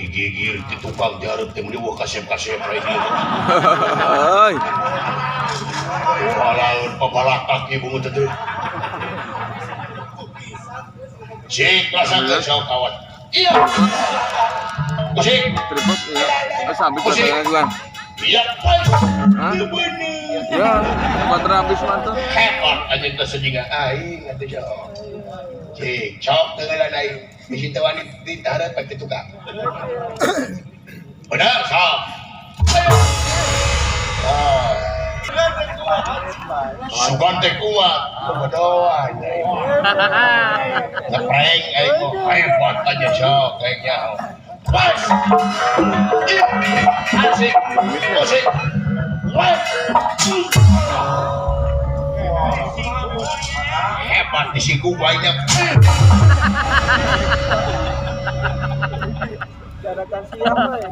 Digigir ti tukang jareut teh meuni wah kasep-kasep lain ieu. Euy. Walaun pabalakak ieu bungut teh. Cik rasakeun sok kawan. Iya. Musik. Tripod iya. Sambil baterainya gua. Iya. Hah? Ya, baterai habis mantap. Hebat aja teh sejinga aing atuh sok. Cik, sok teu aing. Bisi teu wani ditahareut pake tukang. Benar, sok. Ah. Sugan teh kuat, bodohan aing. Ngeprank aing mah hebat aja sok aing nyaho. Pas. Iya. Asik. Musik. Wah. Hebat di siku banyak. Dadakan siang euy.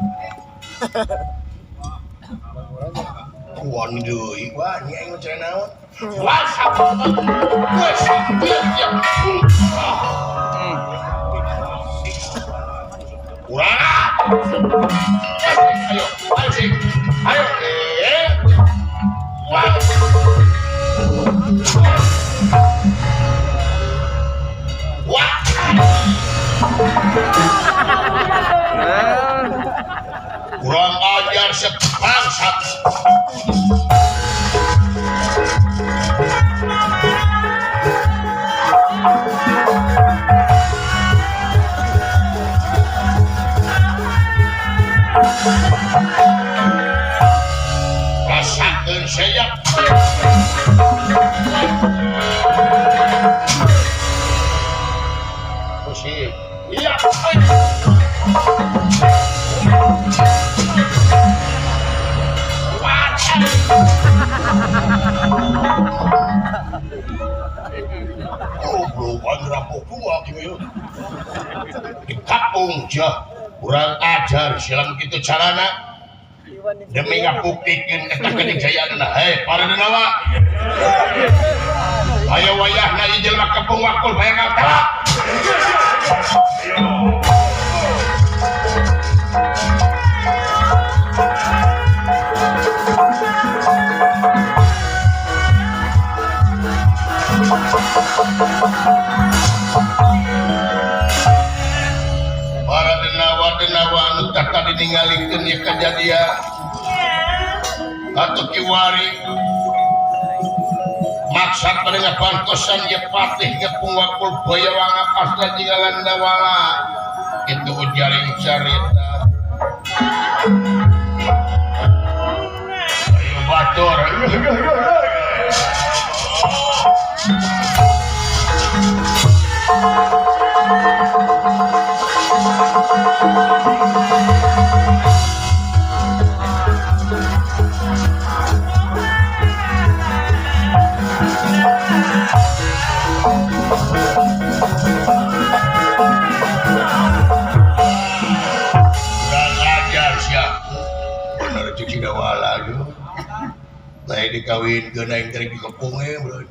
Kuan deui wah ni aing mah cara naon. Wah, wah, iya. Kurang. Ayo, ayo sih. Ayo. Wah. Wah. Kurang ajar sebangsat. Rasakeun saya. Musik. Iya. Goblok aing rampok dua kieu. Dikapung jah. Kurang ajar silam kitu carana demi ngabuktikeun eta kenikcayaanna. Hei, para denawa. Ayo wayahna ieu jelema kepung wakul bayang telak. Para denawa-denawa anu tadi ningalikeun ieu kajadian. Atuh kiwari maksad pada ngabantosan ieu patih ngepung wakul bayawanga pasla jinggalan dawala. Itu ujaring carita. Ayo batur. Kurang ajar sia. Bener cek si Dawala tuh. Lain dikawinkeun aing teh dikepung we bro.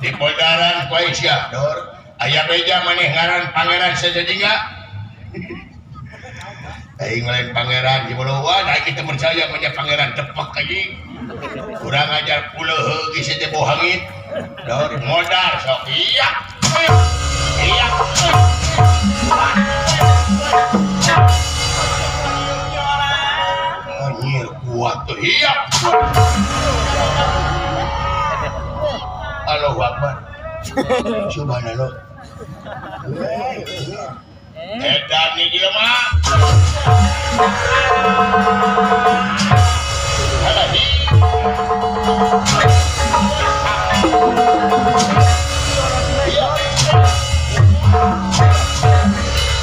Di Poldaran ku aing sia, Dor. Aya beja maneh ngaran pangeran sajajinga. Aing lain pangeran di Bolowan, aing kita percaya punya pangeran tepak anjing. Kurang ajar puleuh geus teh bohangin. Dor modal sok iya. Iya. Anjir kuat tuh iya. Allahu Akbar. Subhanallah. Edan nih dia mah. Alah, hi. Iya.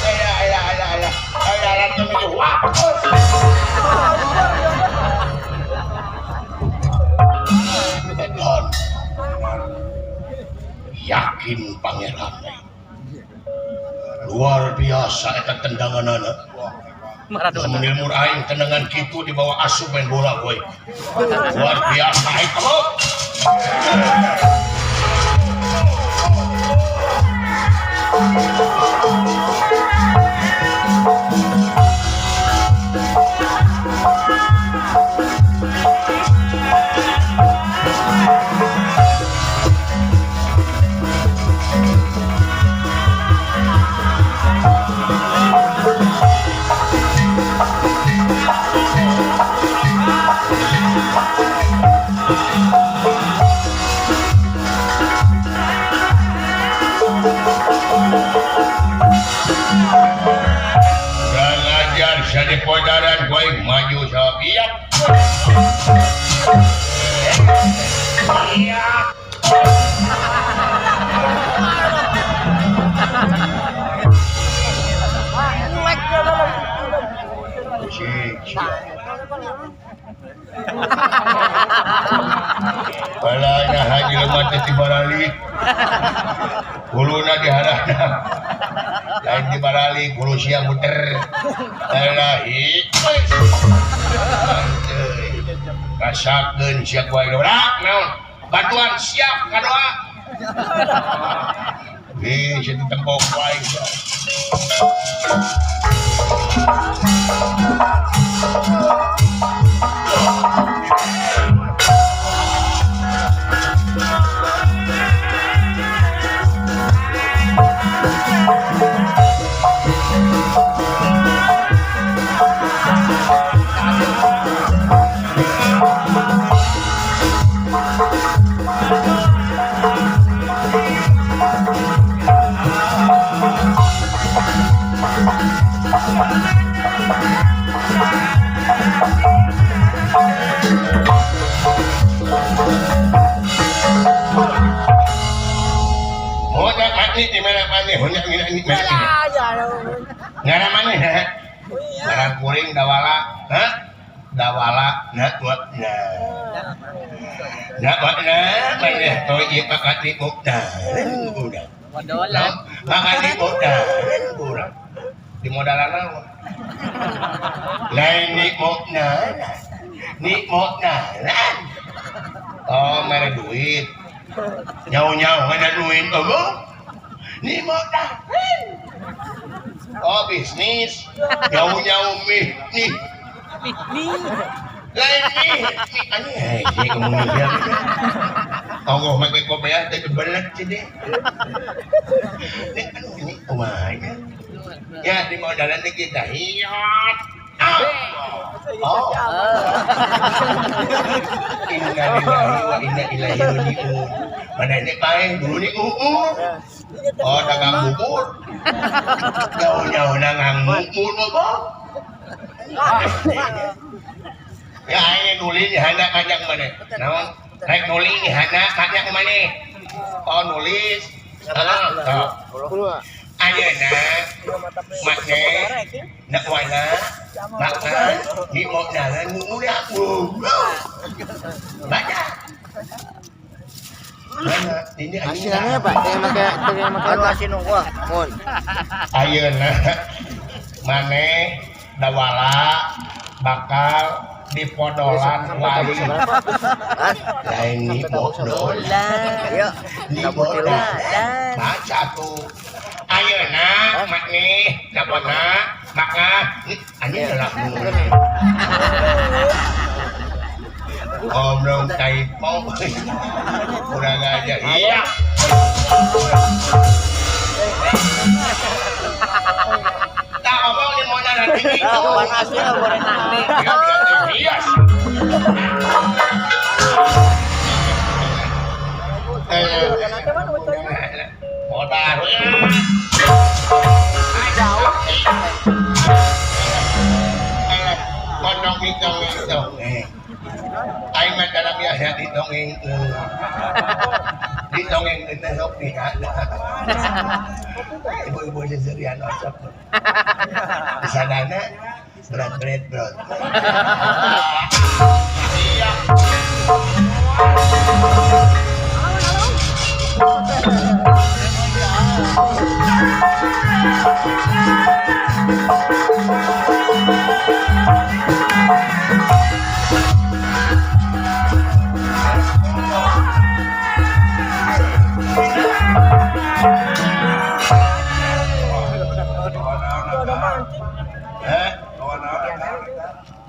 Alah, alah, alah, alah. Alah, ratu ini. Wah. Edan. Yakin pangeran luar biasa eta tendanganana. Lamun ilmu aing tendangan kitu dibawa asup main bola boy. Luar biasa itu. Dipoldaran ku aing maju sok. Iya. Iya. Balanya haji lemah teh ti baralik. Huluna diharana. Lain ti baralik, hulu siang muter. Alah, rasakeun sia ku aing doa naon? Bantuan siap ngadoa. Ih, sia ditempok ku aing. Ngaran kuring dawala, ha? Dawala, na wa na. Na wa na, maneh toy ieu pakati mukna. Udah. Modolan. Pakati mukna. Urang. Di modalan naon? Lain ni mukna. Ni mukna. Oh, mere duit. Nyau-nyau ada duit eueuh. Ni mukna. Oh bisnis, jauh-jauh mie nih, lain nih, aneh, sih kemudian, tonggoh make kopiah teh belet sih deh, ini kumaha ya di modalan kita hiot, oh, inna lillahi wa inna ilaihi rajiun, mana ini paling dulu nih oh dagang bubur. Jauh-jauh dagang bubur apa? Ya ini nuli hana kajang mana? Naon? Rek nuli hana kajang mana? Oh nulis. Ayeuna make nak wana makan di modalan udah baca. Ini asinannya Pak, yang pakai asin gua. Mun. Ayeuna maneh dawala bakal dipodolan wae. Lain ni bodolan. Ayo, ni bodolan. Baca tuh. Ayeuna maneh dawala maka anjing lah. Goblok typo. Kurang aja. Iya. Tak ngomong di mana nanti itu. Panasnya boleh nani. Iya. Modal. Jauh. Kondong itong itong. Aing mah dalam biasa ditongeng. Ditongeng teh sok dihana. Ibu-ibu seserian osok. Di sanana berat-berat berat. Iya.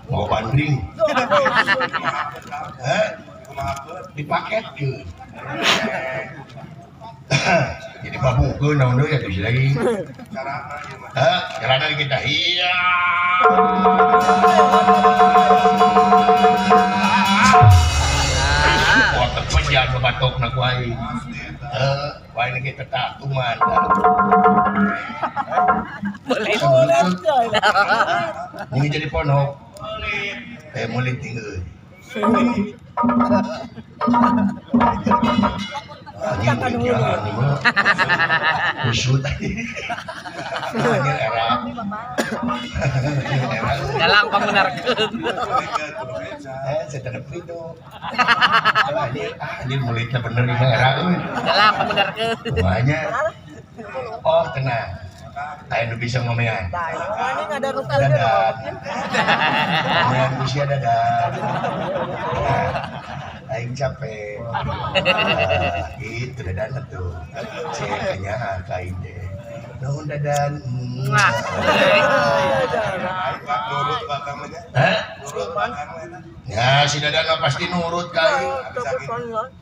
Mau banding, dipaketkeun. Jadi babukeun naon deui atuh lagi. Hah, carana kita iya. Wah, kepejan babatokna ku aing. Heuh, wae kita tatuman. Boleh. Ini jadi ponok. Mulit tinggal. Anjing mulit jalan nih mah. Kusut. Anjing era. Dalang pangbenarkeun. Saya tetep itu. Anjing mulitnya bener ini era. Dalang pangbenarkeun. Banyak. Oh tenang. Ayo nu bisa ngomean. Dadah. Ngomean usia dadah. Aing capek. Itu dadan tuh. Saya kanya ka aing teh. Nuhun dadan. Hah? Ya si dadan mah pasti nurut ka aing.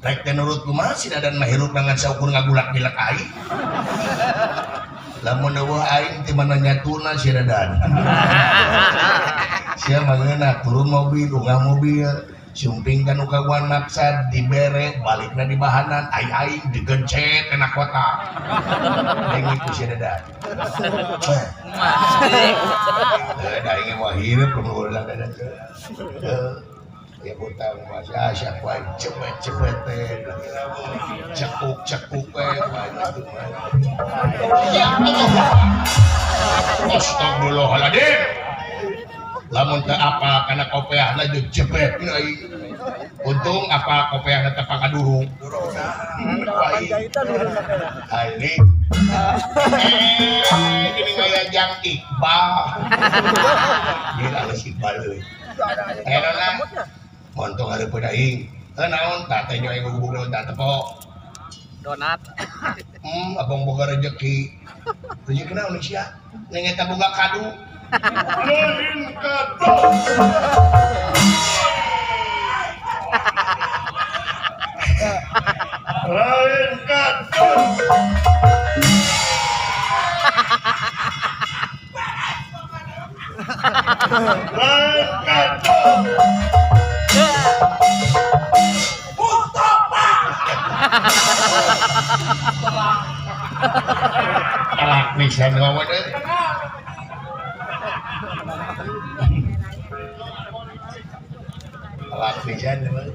Rek teh nurut kumaha si dadan mah hirup ngan saukur ngagulak-gilak aing. Lamun eueuh aing ti mana nyatuna si dadan. Sia mah ngeunah turun mobil, unggah mobil, sumping ka nu kaguan maksad dibere balikna di bahanan aing digencet kana kota. Aing itu si dadan. Da aing mah hirup lamun ulah dadan. Ya hutang masih asyak wae cepet-cepet teh. Cekuk-cekuk we banyak tuh. Ya Allah. Astagfirullahaladzim. Lamun teu apa kana kopeahna jeung jebet aing. Untung apa kopeahna teh pakadurung. Aing. Gini gaya jang Iqbal. Dia alus Iqbal euy. Eta montong hareupeun aing. Heuh naon tah teh nyoe guguk naon tah tepo. Donat. Abang boga rejeki. Rejeki naon sia? Ning eta boga kadu. Lain kado. Lain kado. Lain kado. Alak pisan ngomong euy. Alak pisan euy.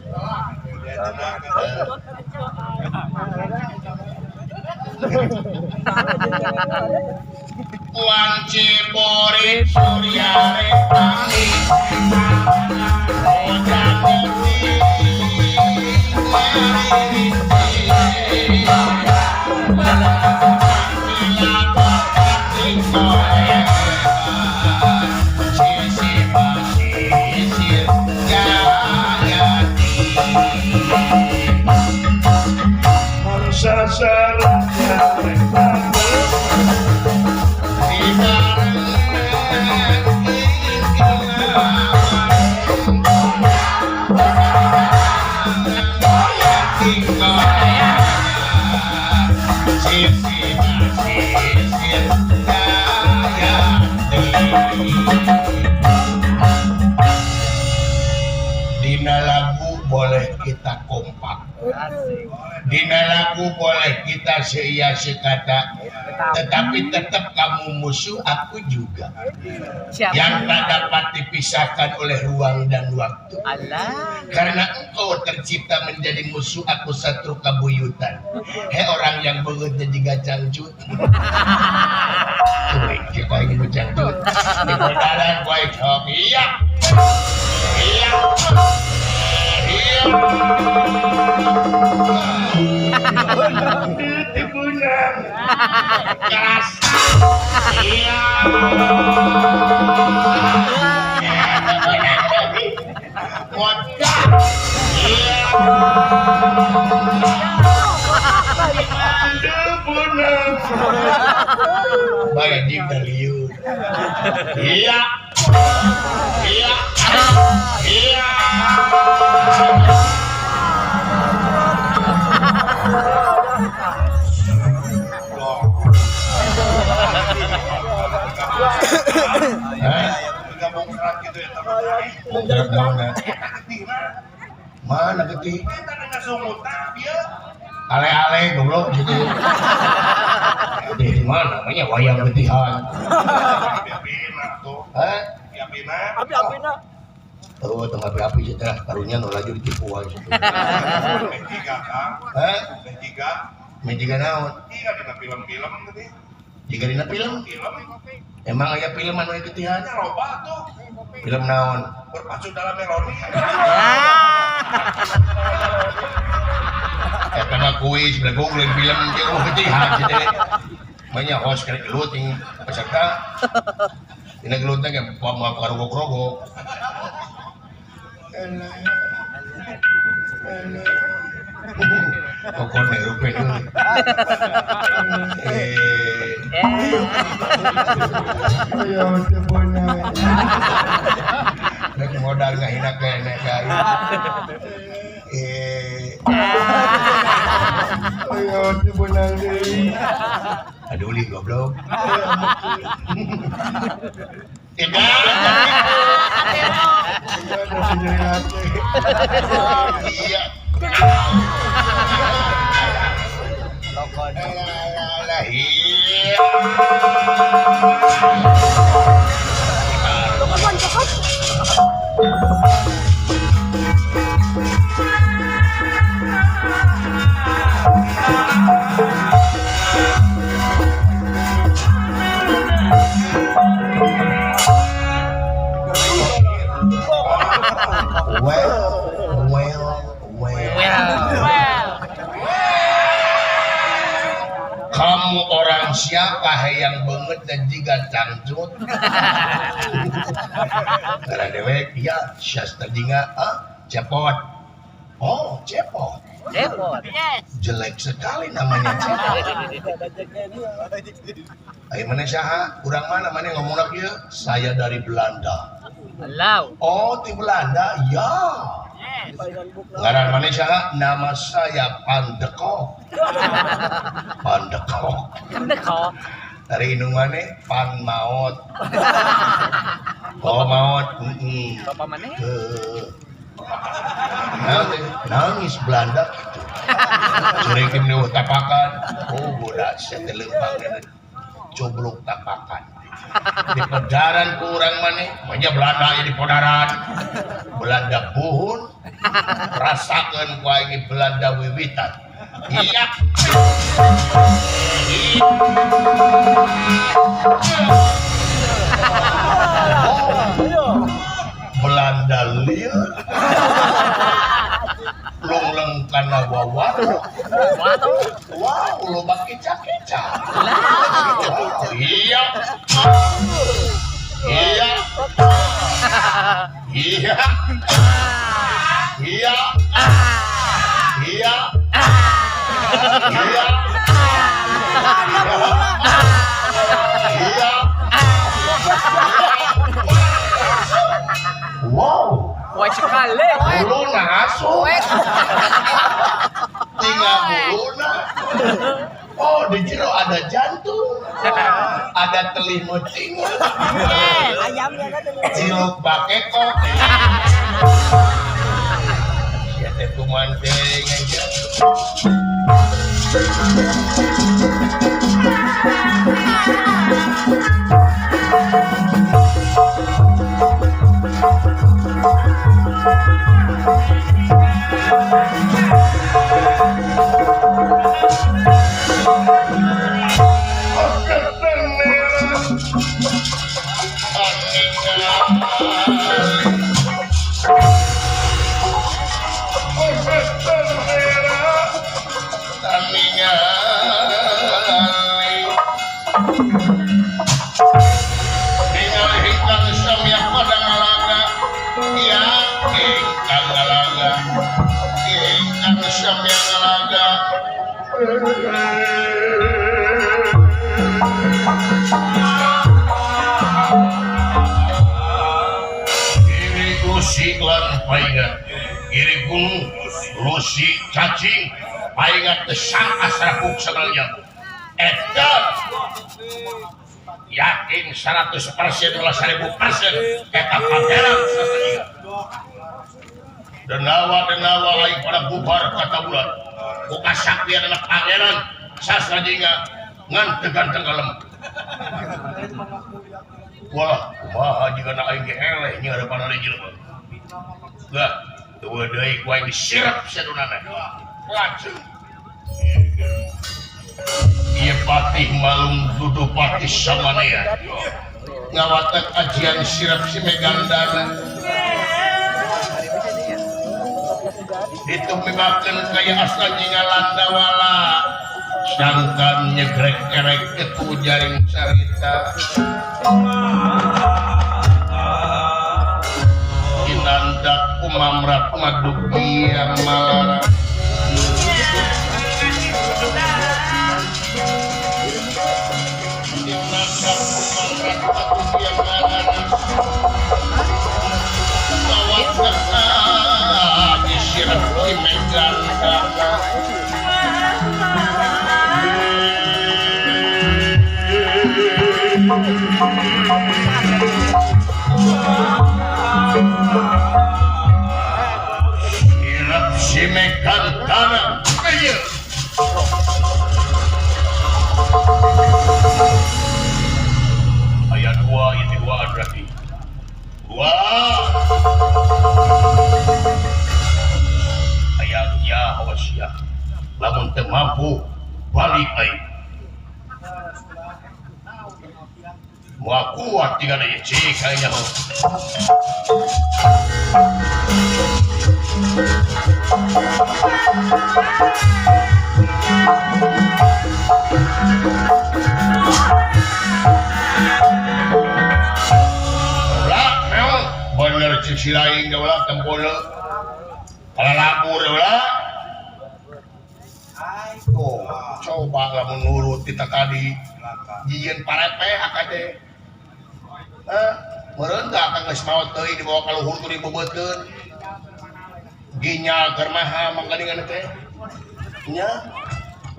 Wanci borit surya retani. Dina lagu boleh kita kompak, dina lagu boleh kita seia sekata, tetapi tetap kamu musuh aku juga. Siapa? Yang tak dapat dipisahkan oleh ruang dan waktu. Allah. Karena engkau tercipta menjadi musuh aku satru kabuyutan. Hei orang yang beutnya jiga cangcut. Kita ini bercangcut. Di perjalanan gue cok. Iya. Iya. Iya. Dipunang. Keras. Iya. Modal. Iya. Dipunang. Baik dibeliu. Iya. Iya. Iya. Mana getih? Ale-ale goblok gitu. Di mana namanya wayang getihan. Hah? Api-apina. Oh, tengah api-api sih teh, karunya nu laju ditipu wae situ. Hah? Mejiga naon? Iya dina film-film tadi. Jiga dina film? Film. Emang aya film anu getihan? Nya loba tuh. Film naon? Berpacu dalam melodi. Eta mah kuis, belagung lain film jeung getihan situ. Banyak host karek gelut yang peserta. Dina gelutna ge moal karogok-rogok. Kokon rupe euy. Ayo teu beunang. Rek modal ngahina keneh ka aing. Ayo teu beunang deui. Aduh li goblok. Tidak. Iya. Well, well, well. Kamu orang siapa yang banget dan juga cangcut? Karena dewek, ya, siasta jingga, ah, cepot. Oh, cepot. Cepot. Jelek sekali namanya cepot. Ayo mana saha? Urang mana mana ngomong lagi ya? Saya dari Belanda. Alau. Oh, di Belanda, ya. Ngaran mana saha? Nama saya Pandekok. Pandekok. Pandekok. Dari indung mana? Pan maot. Oh, maot. Bapak mana? Nangis Belanda gitu. Sering tim tapakan. Oh, bodak saya telempang coblok tapakan. Di podaran kurang mana? Banyak Belanda jadi podaran. Belanda buhun. Rasakan ku aing Belanda wiwitan. Iya. Oh. Belanda lieur. Lungleng kana wawar. Wow, loba keca-keca. Iya. Iya. Iya. Iya. Iya. Iya. Iya. Wow. Kuat sekali. Buluna asup. Tinggal buluna. Oh, di jero ada jantung. Ada telimut tinggal. Ayamnya kan ciluk bakekok. Ya teh kuman teh aja. Lusi cacing paingat tesang asrapuk segalanya edan yakin 100% ulah 1000% eta pangeran sastra. Denawa-denawa aing pada bubar kata bulan. Ku kasaktian anak pangeran Sastra Jingga ngan teganteng kalem. Wah, kumaha jiga na aing ge eleh nya harapan ari jelema. Lah, teu deui ku aing disirep sadunana. Lajeng. Ieu patih malung dudu patih samanea. Ngawatek ajian sirep si Megandana. Itu mimakeun kaya Astra Jingga Landawala. Sangkan nyegrek-erek itu jaring carita. Kinandak kumamrat madukia malara. Kinandak kumamrat madukia malara. Tawakna disirep si Megandana. Sirep si Megandana. Ayat dua itu dua berarti. Dua. Ayat ya awas ya. Lamun teu mampu balik aing. Moal kuat tinggal ieu cik aing nyaho. Lah, meong bener cik si lain ulah tempol. Kalalabur ulah. Oh, coba lamun nurut kita tadi. Jieun parepeh akad teh. Meureun teh akang geus maot teuing dibawa ka luhur teu dibeubeutkeun. Ginjal keur maha manggalingan teh. Nya.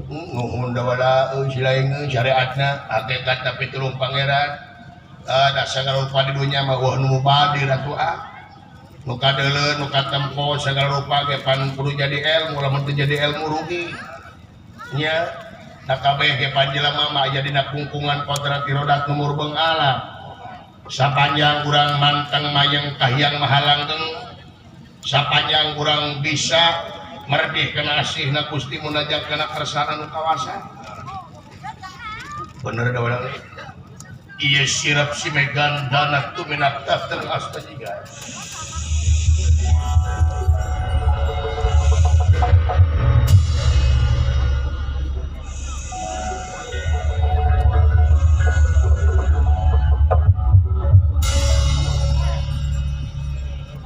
Nuhun da wala euy si lain euy syariatna hakikat tapi tulung pangeran. Da sagala rupa di dunya mah eueuh nu mubadir atuh ah. Nu kadeuleu nu katempo sagala rupa ge pan kudu jadi ilmu lamun teu jadi ilmu rugi. Nya. Da kabeh ge panjelema mah aya dina kungkungan kodrat irodat nu murbeng alam. Sapanjang urang manteng mayeng kahiyang mahalanggeng, sapanjang urang bisa merdih kana asihna Gusti munajat kana kersana nu kawasa. Bener da urang. Ieu sirep si Megandana tu minak daftar Astra Jingga.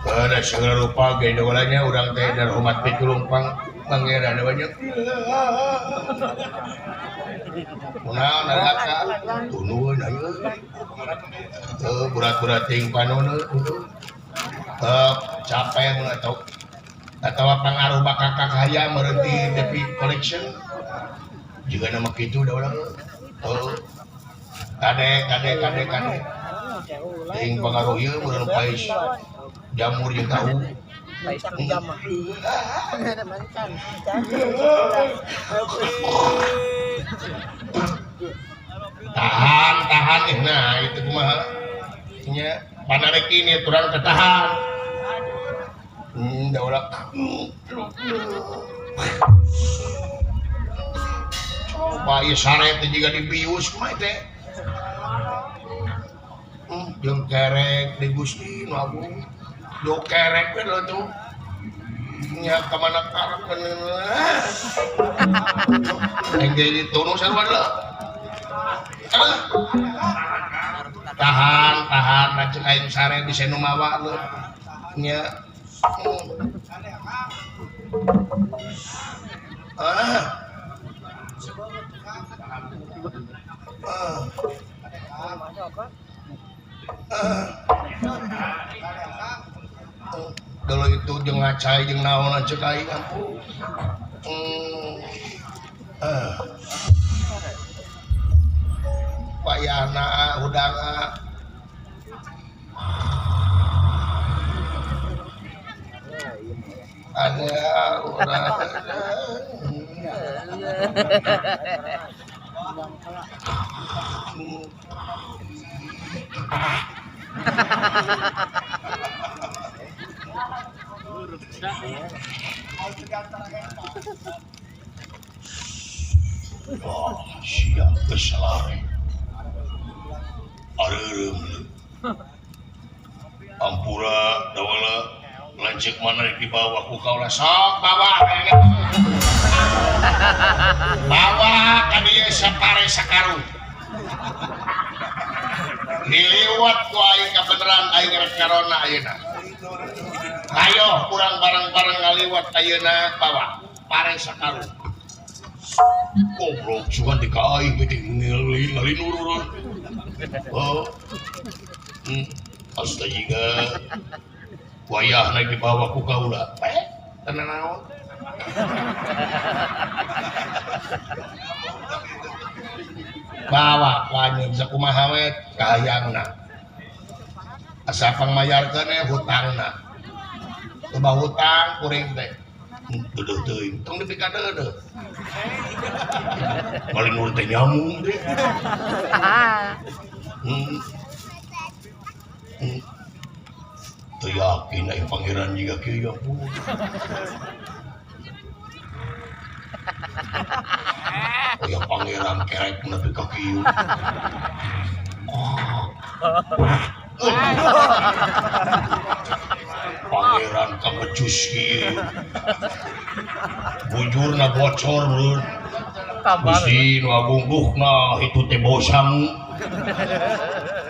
Ada segala rupa ge dawalanya urang teh darhumat pitulung pangeran banyak. Kunaon neraka tunueun ayeuna. Teu berat-berat ting panon capek mun atawa pangaruh bakal kakaya meureun di Devi Collection. Jiga nama kitu da urang. Teu kade kade kade kade. Ting pangaruh ieu meureun pais jamur jeung tahu. Tahan, tahan nah itu kumaha. Nya panarek ini turang ketahan. Da ulah. Coba ieu sare teh jiga dibius kumaha teh. Jeung kerek di Gusti nu agung. Do kerek we lo tuh. Nya ka mana karep aing ge ditunu sarua lo. Tahan, tahan lanceuk aing sare bisa nu mawa lo. Nya. Ah. Ah. Dulu itu jeung ngacai jeung naon lanceuk aing ampun. Payahna hudang. Ada orang. Oh, siap kesalare. Areureum. Ampura dawala lanceuk mana rek dibawa ku kaula sok bawa. Bawa ka dieu sapare sakarung. Diliwat ku aing kabeneran aing rek ngarona ayeuna. Ayo kurang bareng-bareng ngaliwat ayeuna bawa pare sakarung. Goblok sugan di ka aing teh ngalinururun. Oh. Astaga. Wayahna dibawa ku kaula. Tenang naon. Bawa ku anjeun sakumaha we kahayangna. Asa pangmayarkeun we hutangna. Loba hutang kuring teh. Deudeuh teuing, tong dipikadeudeuh. Paling teh nyamung teh. Teu yakin aing pangeran jiga kieu ya ampun. Aya pangeran kerek nepi ka kieu. Pangeran kabecus kieu. Bujurna bocor lur. Gusti nu agung duhna itu teh bosang.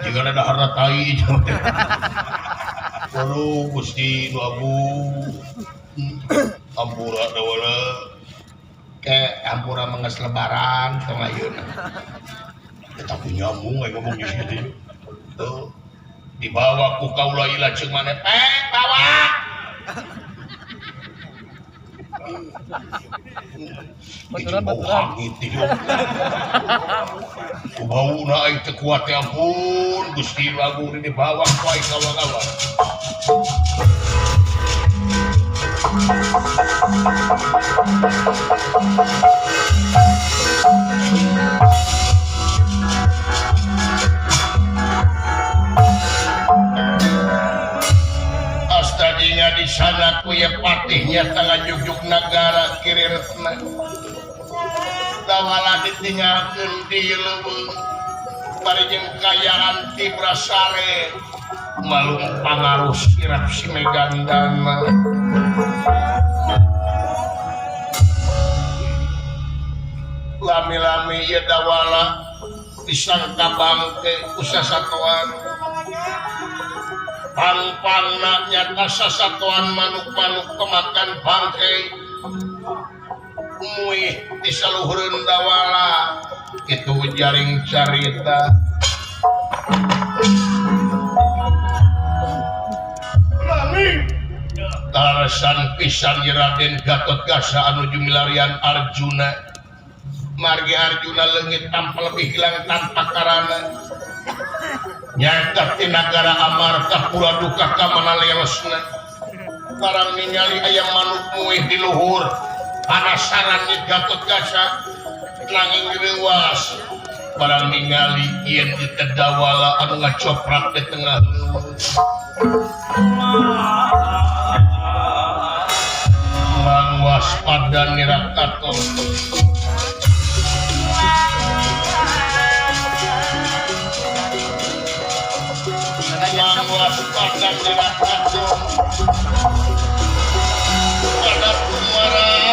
Jigana daharna tai. Waduh Gusti nu agung. Ampura dawala. Ke ampura menges lebaran tong ayeuna. Eta ku nyambung aya ngomong di situ. Tuh. Dibawa ku kaula ieu lanceuk maneh. Bawa. Baturan baturan. Ku bauna aing teu kuat ya ampun Gusti nu agung dibawa ku aing kawa-kawa. Astadinya di sana kuya patihnya tengah jujuk nagara kiri retna. Dawala ditinggalkeun di leuweung bari jeung kayaan Tibrasare malum pangaruh sirap si Megandana. Lami-lami ieu dawala disangka bangke ku sasatoan. Pang-pangna nyata sasatoan manuk-manuk pemakan bangke. Muih di saluhureun dawala itu jaring carita. Kaleresan pisan Raden Gatotkaca anu jumilarian Arjuna. Margi Arjuna leungit tanpa lebih hilang tanpa karana. Nyata ti nagara Amarta pura duka ka mana leosna. Barang ningali aya manuk muih di luhur. Panasaran di Gatotkaca nanging reuas. Barang ningali yen di tedawala anu ngacoprak di tengah leuweung. Mangwaspada nirakaton. Mangwaspada nirakaton. Pada kumarangan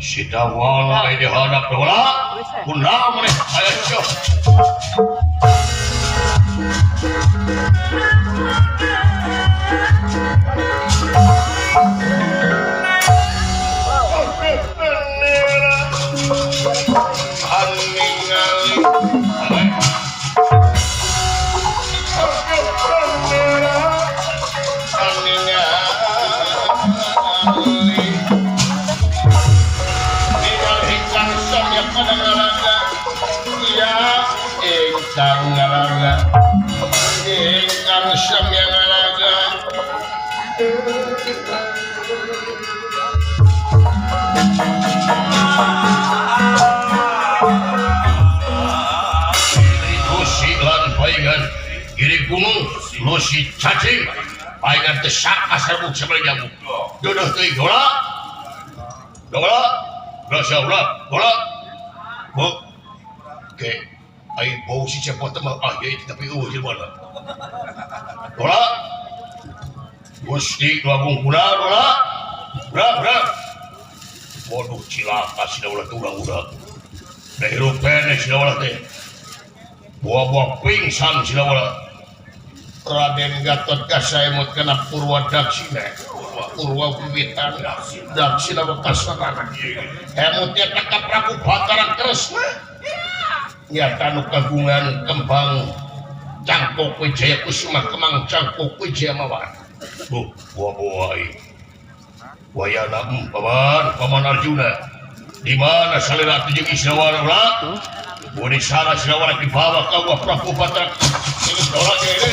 si dawala ini hadap dawala kunaon maneh aya cok. Ingkang ngalaga ingkang samya ngalaga Lusi lan paingan kiri gunung lusi cacing paingan teh sak asarbuk sabari nyamuk jodoh teuing dola dola dola dola dola bu ke ai bau si cepot mah ah ieu tapi eueuh jelema dola Gusti Agung Kula dola bra bra bodoh cilaka si daulah teh urang-urang da hirup keneh si daulah teh buah-buah pingsan si daulah Raden Gatot Kasaemut kana Purwa Daksina Purwa Wiwitan Daksina Wekasana emut nya ka Prabu Batara Kresna nyata nu kagungan kembang cangkok Wijaya Kusuma kemang cangkok Wijaya Mawar bu buah-buah wayana paman paman Arjuna di mana salira jeung Israwara ulah bodi sara Israwara dibawa ka Wah Prabu Batara geus dola ieu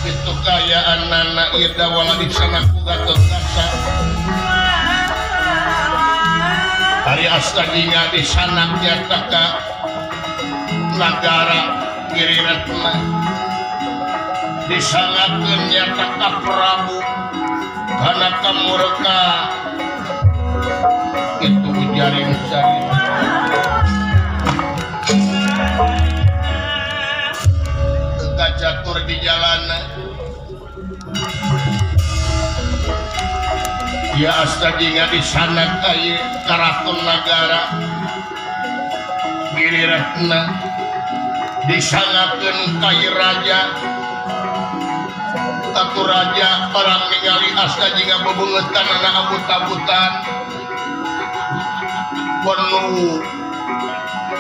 itu kayaan nana ieu dawala di sana ku Gatot Kaca Ari Astagina di sana nyata ka nagara Giriratna disangakeun nyata ka Prabu kana kamurka itu jaring carita teu catur di jalanan ya Astagina di sana ka karaton nagara Giriratna disangakeun ka raja atuh raja barang ningali Astagina bebeungeut kana abut-abutan penuh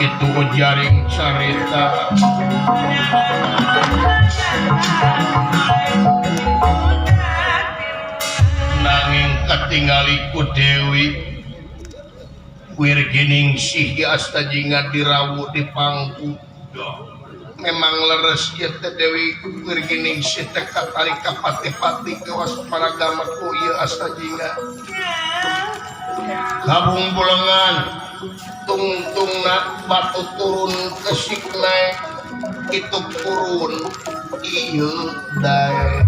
itu jaring carita nanging katingali ku Dewi Wirginingsih Astagina dirawu di pangku memang leres ieu teh Dewi Wirginingsih teh katarik ka pati-pati kawas paragama ku ieu Astagina kabung bulengan tungtungna batu turun kesik naek itu turun ieu daek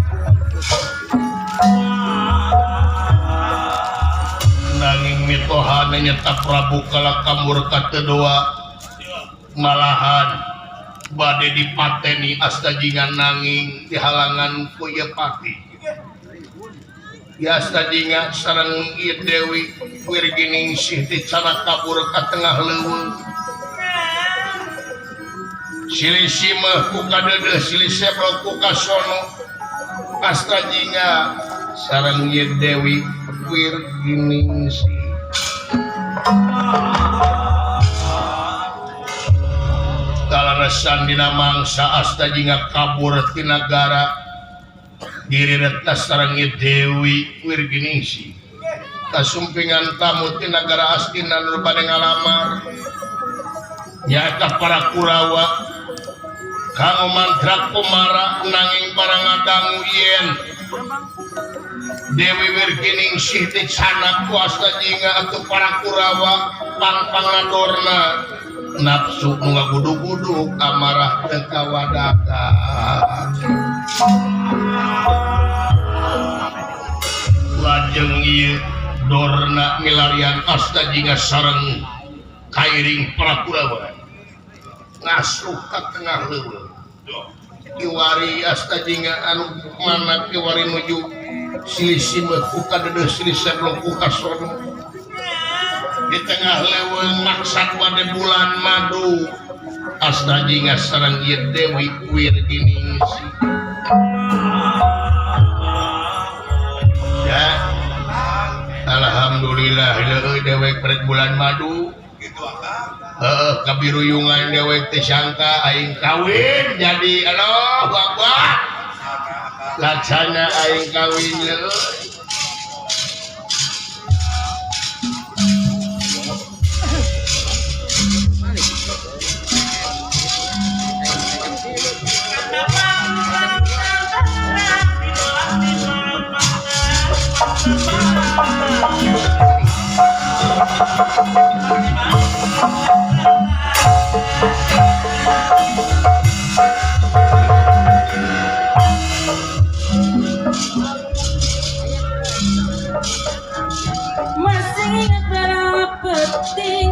nanging mitohana nyata Prabu kala kamurka teu doa malahan bade dipateni Astagina nanging dihalangan ku ieu pati ya Astagina sareng ieu Dewi Wirginingsih dicara kabur ka tengah leuweung silih simeuh ku kadeudeuh silih seblok ku kasono Astagina sareng ieu Dewi Wirginingsih kalaresan dina mangsa Astagina kabur ti nagara Giriratna sareng Dewi Wirginingsih kasumpingan tamu ti nagara Astina nu bade ngalamar nyaeta para Kurawa kanggo mantra kumara nanging barang ngadangu yen Dewi Wirginingsih dicanak ku Astagina atuh para Kurawa pang-pangadorna nafsu nu ngagudug-gudug amarah teu kawadaka lajeng ieu dorna milarian Astagina sareng kairing para Kurawa ngasuh ka tengah leuweung kiwari Astagina anu mana kiwari nuju silih simeuh ku kadeudeuh silih seblok ku kasono di tengah leuweung maksad bade bulan madu Astagina sareng ieu Dewi Wirginingsih ya alhamdulillah leueuh dewek bade bulan madu Heeh kabiruyungan dewek teh sangka aing kawin jadi Allahu Akbar. Laksana aing kawin leuh. Masih ingat berapa penting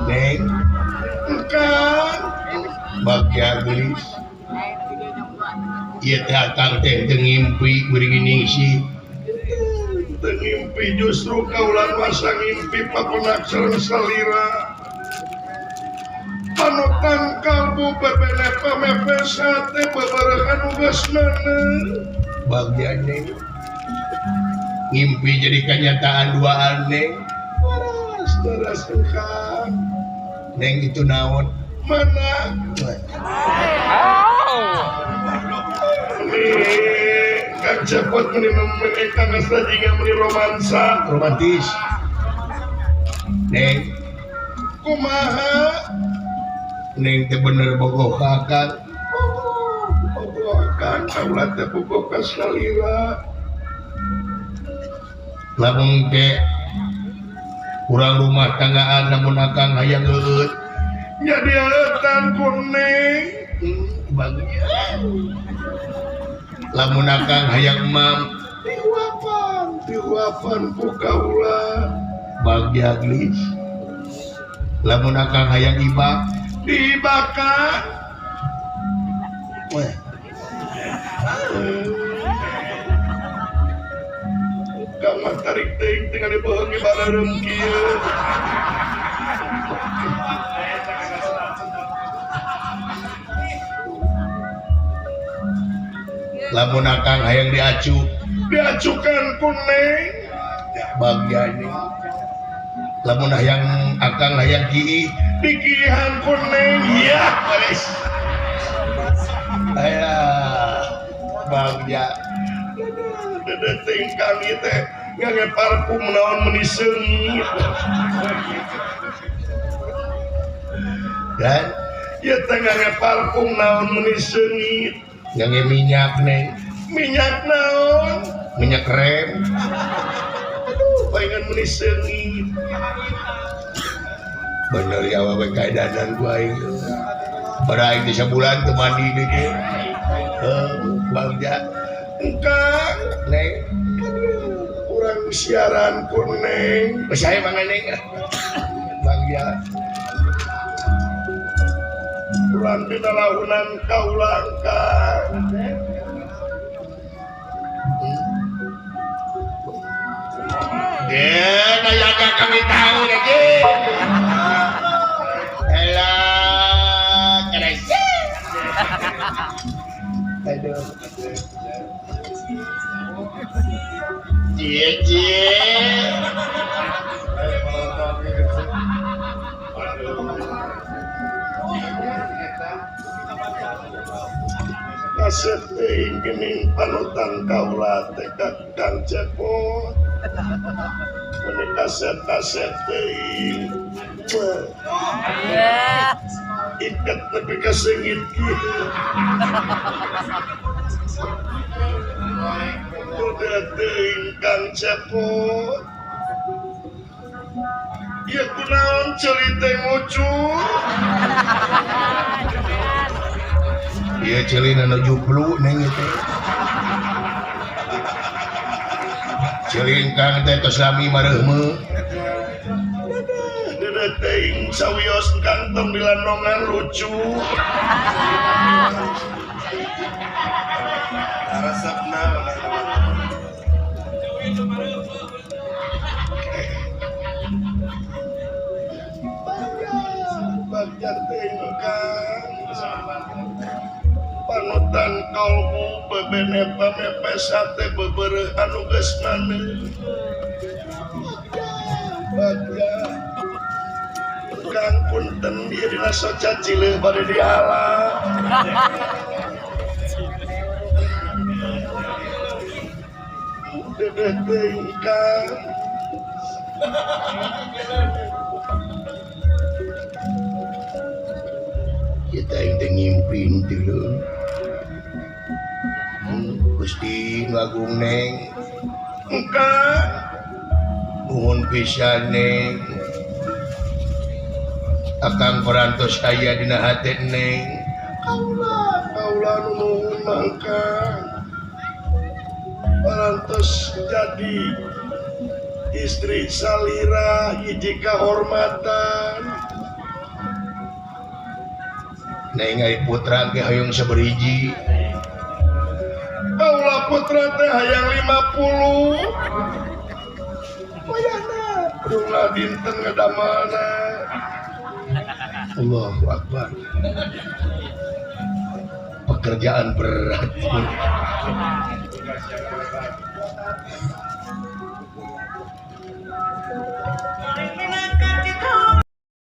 Neng Kang bagya geulis ieu teh akang teh teu ngimpi beuring ningsih Teu ngimpi justru kaulan masa ngimpi pakonak sareng salira panutan kalbu bebene pamepes hate beberehan geus meuneu bagya neng ngimpi jadi kenyataan duaan neng waras daras engkang neng itu naon mana Kang Cepot meni menikah jika meni romansa romantis neng kumaha neng teh bener bogoh ka akang bogoh akang kaula teh bogoh ka salira lamun teh kurang rumah tanggaan namun akang hayang leueut jadi aleutan ku neng bagya lamun akang hayang emam dihuapan dihuapan ku kaula bagya gelis lamun akang hayang ibak dibakan weh kang mah tarik teuing teh ngalibeung ibareureum kieu lamun akang hayang diacu diacukan ku neng bagya neng lamun hayang akang hayang kiih dikihan ku neng iya beres aya bagya dede teuing kang ieu teh ngange parfum naon meuni seungit dan ieu teh ngange parfum naon meuni seungit ngange minyak neng minyak naon minyak rem aduh palingan meuni seungit bener ya awewe kaedanan ku aing pada aing teh sabulan teu mandi deui ge bagja engkang neng urang siaran ku neng geus aya mangga neng bagja urang dina launan kaula kang Deh, aya kami tahu lagi. Elah, keres. Aduh. Cie cie. Kasep teuing geuning panutan kaula teh ka Kang Cepot meni kasep-kasep teuing iket nepi ka seungit kieu udah teuing Kang Cepot ieu kunaon ceuli teh ngucu ieu ceuli nu juplu neng teh ceuli kang teh tos lami mareuhmeu dede teuing sawios kang tong dilandongan lucu resepna bagja teuing kang panutan kalbu bebene pamepes hate bebereuh anu geus maneuh Bagja Kang punten ieu dina soca cileuh bade diala. Dedeh teuing Kang. Kita yang teh ngimpi teh leuh. Gusti nu Agung Neng. Kang nuhun pisan Neng. Akang parantos aya dina hate Neng. Kaula, kaula nu nuhun mangkang. Parantos jadi istri salira hiji kahormatan. Neng ari putra ge hoyong sabariji. Kaula putra teh hayang 50. Wayahna perunglah dinten ngadamelna. Allahu Akbar. Pekerjaan berat.